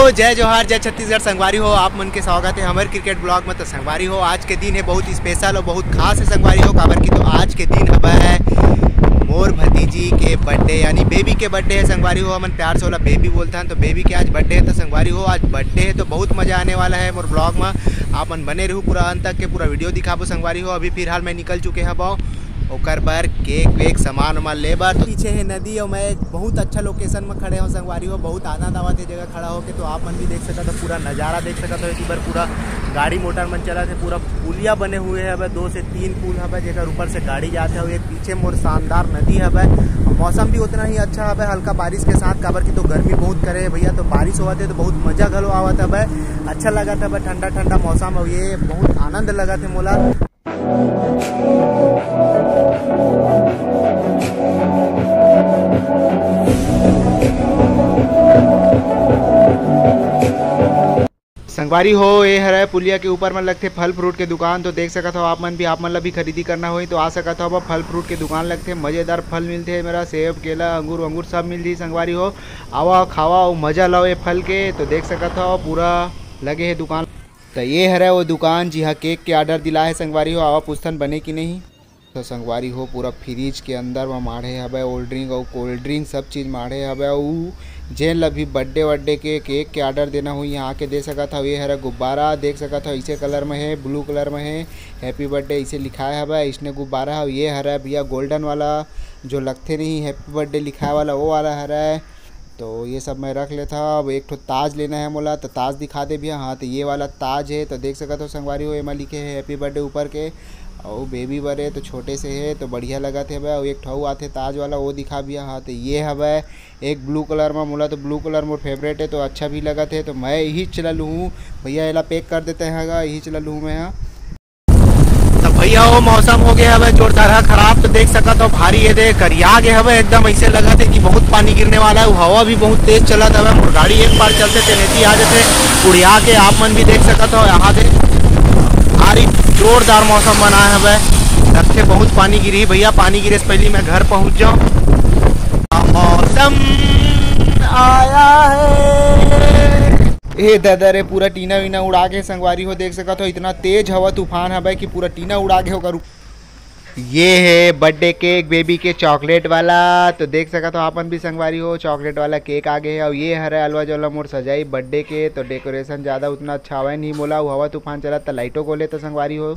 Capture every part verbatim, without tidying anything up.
तो जय जोहार, जय छत्तीसगढ़ संगवारी हो, आप मन के स्वागत है हमर क्रिकेट ब्लॉग में। तो संगवारी हो, आज के दिन है बहुत स्पेशल और बहुत खास है संगवारी हो, काबर कि तो आज के दिन हवय मोर भतीजी के बर्थडे, यानी बेबी के बर्थडे है संगवारी हो। हमन प्यार से ओला बेबी बोलथन, तो बेबी के आज बर्थडे है। तो संगवारी हो, आज बर्थडे है तो बहुत मजा आने वाला है मोर ब्लॉग में। आप मन बने रहू पूरा अंत तक के, पूरा वीडियो दिखाबो संगवारी हो। अभी फिलहाल मैं निकल चुके हवं ओकर बर केक वेक सामान वामान ले बर। तो पीछे है नदी और मैं एक बहुत अच्छा लोकेशन में खड़े हूँ संगवारी हो, बहुत आनंद आवत है जगह खड़ा होके। तो आप मन भी देख सकत हो, पूरा नज़ारा देख सकत हो। एक बार पूरा गाड़ी मोटर मन चलत है, पूरा पुलिया बने हुए हवे, दो से तीन पुल हवे जेकर ऊपर से गाड़ी जात है। एक पीछे मोर शानदार नदी हवे, मौसम भी उतना ही अच्छा हवे, हल्का बारिश के साथ, काबर कि तो गर्मी बहुत करे है भैया। तो बारिश होवत है तो बहुत मजा घलो आवत हवे, अच्छा लगत हवे, ठंडा ठंडा मौसम। और ये बहुत आनंद लगत है मोला। संगवारी हो, ये हरय पुलिया के ऊपर में लगथे फल फ्रूट के दुकान। तो देख सकत हो आप मन भी, आप मन ला भी खरीदी करना होही तो आ सकत हो। अब फल फ्रूट के दुकान लगथे, मजेदार फल मिलथे मेरा, सेब, केला, अंगूर वंगूर सब मिल जही संगवारी हो। आवा, खावा अउ मजा लाओ ये फल के। तो देख सकत हो पूरा लगे हे दुकान। तो ये हरय वो दुकान जिहाँ केक के ऑर्डर दिला है संगवारी हो। आवा, पूछथन बने कि नहीं। तो संगवारी हो, पूरा फ्रिज के अंदर म माढ़े हवय कोल्ड ड्रिंक अउ कोल्ड ड्रिंक सब चीज माढ़े हवय। अउ जेन ल भी बर्थडे वर्थडे के केक के ऑर्डर देना होही, यहाँ आके दे सकत हव। ये हरय गुब्बारा देख सकत हव, इसे कलर में हे, ब्लू कलर में हे, हैप्पी बर्थडे इसे लिखाय हवय। इसने गुब्बारा हव, ये हरय भैया गोल्डन वाला जो लगथे नहीं हैप्पी बर्थडे लिखाय वाला, वो वाला हरय। तो ये सब मैं रख लेथव। अब एक ठो ताज लेना है मोला, तो ताज दिखा दे भैया। हाँ, तो ये वाला ताज है, तो देख सकत हो संगवारी हो, एमा लिखे है हैप्पी बर्थडे ऊपर के, अउ बेबी बर है तो छोटे से है, तो बढ़िया लगत है भाई। अउ एक ठो आथे ताज वाला, वो दिखा भैया। हाँ, तो ये हवय एक ब्लू कलर में, मोला तो ब्लू कलर मोर फेवरेट है, तो अच्छा भी लगत है, तो मैं यही चला लूँ भैया। एला पैक कर देते हैं गा, यही चला लूँ मैं। हाँ, तो भैया, वो मौसम हो गया हवे जोरदार खराब, तो देख सकत हो भारी ये दे करिया गे हवे एकदम, ऐसे लगत है कि बहुत पानी गिरने वाला है। वो हवा भी बहुत तेज चलत हवे, मोर गाड़ी एक बार चलते तेनेती आ जाते उड़िया के। आप मन भी देख सकत हो यहाँ दे भारी जोरदार मौसम बनाए हवे, लगथे बहुत पानी गिरही भैया। पानी गिरे से पहले मैं घर पहुँच जाऊँ। मौसम आया है। ए दादा रे, पूरा टीना वीना उड़ा के संगवारी हो, देख सकत हो, इतना तेज हवा तूफान हवय कि पूरा टीना उड़ा के ओकर ऊप-, ये है बर्थडे केक बेबी के चॉकलेट वाला। तो देख सकत हो आप मन भी संगवारी हो, चॉकलेट वाला केक आ गे है। और ये हरे अलवा जलवा मोर सजाई बर्थडे के, तो डेकोरेशन ज्यादा उतना अच्छा हवय नहीं मोला, अउ हवा तूफान चलत त लाइटो को ले तो संगवारी हो।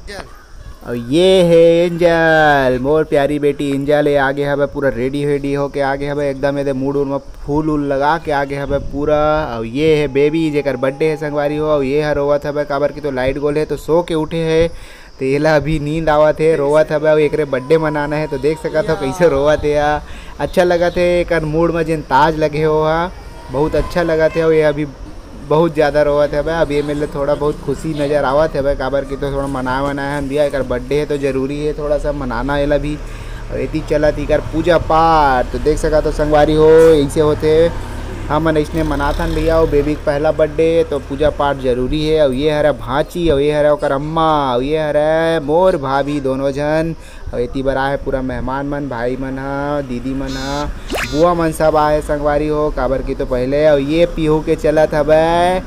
और ये है एंजल, मोर प्यारी बेटी एंजल, ये आगे हवे पूरा रेडी वेडी होके आगे हवे एकदम, एदे मूड उड में फूल उल लगा के आगे हवे पूरा। और ये है बेबी जेकर बर्थडे है संगवारी हो, और ये हर रोवत हवे काबर कि तो लाइट गोल है तो सो के उठे है, तो एला अभी नींद आवत है, रोवत हवे, और एकरे बर्थडे मनाना है, तो देख सकत हो कैसे रोवत है या। अच्छा लगत है एकर मूड में जेन ताज लगे हो हा, बहुत अच्छा लगत है। और ये अभी बहुत ज़्यादा रोवत हवय। अब ये मेर ले थोड़ा बहुत खुशी नज़र आवत हवय, काबर कि तो थोड़ा मनाए वनाए हन भैया, एकर बर्थडे है तो जरूरी है थोड़ा सा मनाना एला भी। और एती चलत इकर पूजा पाठ तो देख सकत हो संगवारी हो, ऐसे होथे। हमन अइसने मनाथन भैया, वो बेबी के पहला बर्थडे, तो पूजा पाठ जरूरी है। और ये हरे भांची, और ये हरे ओकर अम्मा, और ये हरे मोर भाभी, दोनों झन। अउ एती बर आए हे पूरा मेहमान मन, भाई मन ह, दीदी मन ह, बुआ मन सब आए हे संगवारी हो, काबर कि तो पहले। अउ ये पीहू के चलत हवय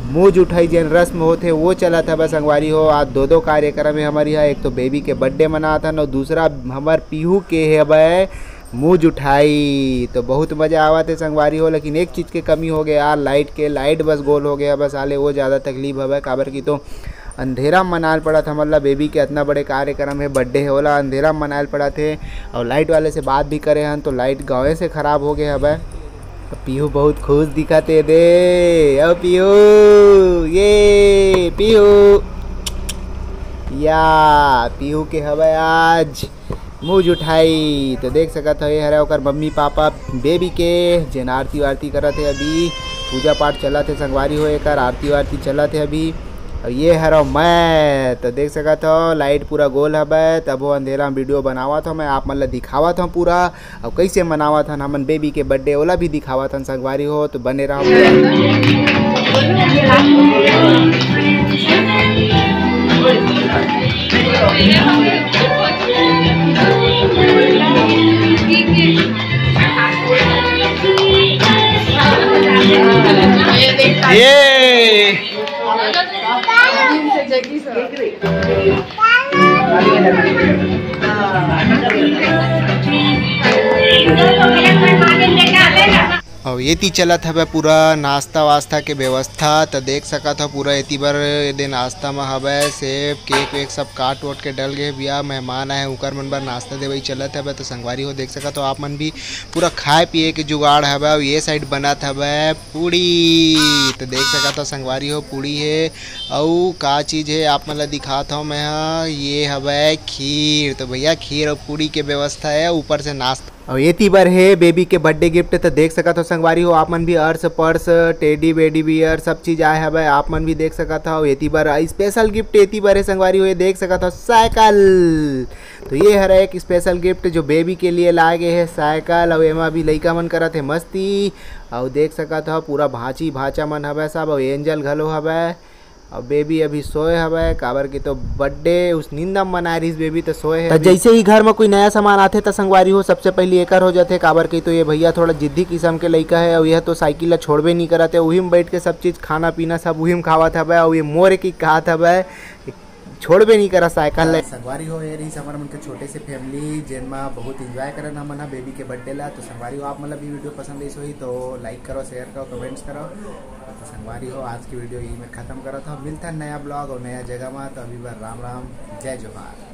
मुँह जुठाई, जेन रस्म होथे वो चलत हवय संगवारी हो। आज दो दो कार्यक्रम हे हमर इहाँ, एक तो बेबी के बर्थडे मनात हन अउ दूसरा हमर पीहू के हवय मुँह जुठाई। तो बहुत मजा आवत हे संगवारी हो, लेकिन एक चीज के कमी हो गया यार, लाइट के, लाइट बस गोल हो गया बस आले, वो ज्यादा तकलीफ हवय, काबर कि तो अंधेरा म मनाए ल पड़त हमन ला, बेबी के अतना बड़े कार्यक्रम हे, बर्थडे हे, ओला अंधेरा म मनाए ल पड़त हे। अउ लाइट वाले से बात भी करे हन तो लाइट गाँवे से खराब हो गए हवय। पीहू बहुत खुश दिखत हे दे, ओ पीहू, ये पीहू, या पीहू के हवय आज मुँह जुठाई। तो देख सकत हो, ये हरे ओकर मम्मी पापा बेबी के, जेन आरती वारती करत हे अभी, पूजा पाठ चलत हे संगवारी हो, एकर आरती वारती चलत हे अभी। और ये हरो मैं, तो देख सकत हो लाइट पूरा गोल हवय, तभो अंधेरा में वीडियो बनावत हो मैं, आप मन ल दिखावत हो पूरा, और कैसे मनावत हन हमन बेबी के बर्थडे, ओला भी दिखावत हन संगवारी हो, तो बने रहो पूरा। ये अउ एती चलत हवय पूरा नाश्ता वास्ता के व्यवस्था। त देख सकत हव, पूरा एती बर ए दे नाश्ता म हवय सेब, केक वेक सब काट वोट के डल गे हे भैया। मेहमान आए, उकर मन बर नाश्ता देवई चलत हवय। त संगवारी हो, देख सकत हव आप मन भी, पूरा खाए पिए के जुगाड़ हवय। अउ ये साइड बनत हवय पूड़ी। त देख सकत हव संगवारी हो, पूड़ी हे। अउ का चीज हे, आप मन ल दिखात हव मैं ह, ये हवय खीर। त भैया, खीर अउ पूड़ी के व्यवस्था हे, ऊपर से नाश्ता। अउ एती बर हे बेबी के बर्थडे गिफ्ट। त देख सकत हव संगवारी हो, आप मन भी अर्स पर्स, टेडी बेडी बियर सब चीज आए हवय। आप मन भी देख सकत हव, एती बर स्पेशल गिफ्ट एती बर हे संगवारी हो। ये देख सकत हव साइकिल। तो ये हर एक स्पेशल गिफ्ट जो बेबी के लिए लाए गए हे, साइकिल। अउ एमा भी लइका मन करत हे मस्ती। अउ देख सकत हव पूरा भांची भांचा मन हवय सब, अउ एंजल घलो हवय। अउ बेबी अभी सोए हवय, काबर कि तो बर्थडे उस नींद म मनाए रहिस बेबी, त सोए हे त अभी। जैसे ही घर म कोई नया सामान आथे, त संगवारी हो, सबसे पहिली एकर हो जाथे, काबर कि तो ये भैया थोड़ा जिद्दी किसम के लइका हे, अउ यह तो साइकिल ला छोड़बे नइ करत हे, उही म बैठ के सब चीज खाना पीना सब उही म खावत हवय, अउ ये मोर की कहत हवय, छोड़बे नइ करत साइकिल ला। संगवारी हो, ये रहिस हमर मन के छोटे से फैमिली, जेन म बहुत एंजॉय करन हमन ह बेबी के बर्थडे ला। तो संगवारी हो, आप मन ला भी वीडियो पसंद आइस होही, तो लाइक करो, शेयर करो, कमेंट्स करो। तो संगवारी हो, आज की वीडियो यही में खत्म करत हव। मिलथन नया ब्लॉग अउ नया जगह म। तो अभी बर राम राम, जय जोहार।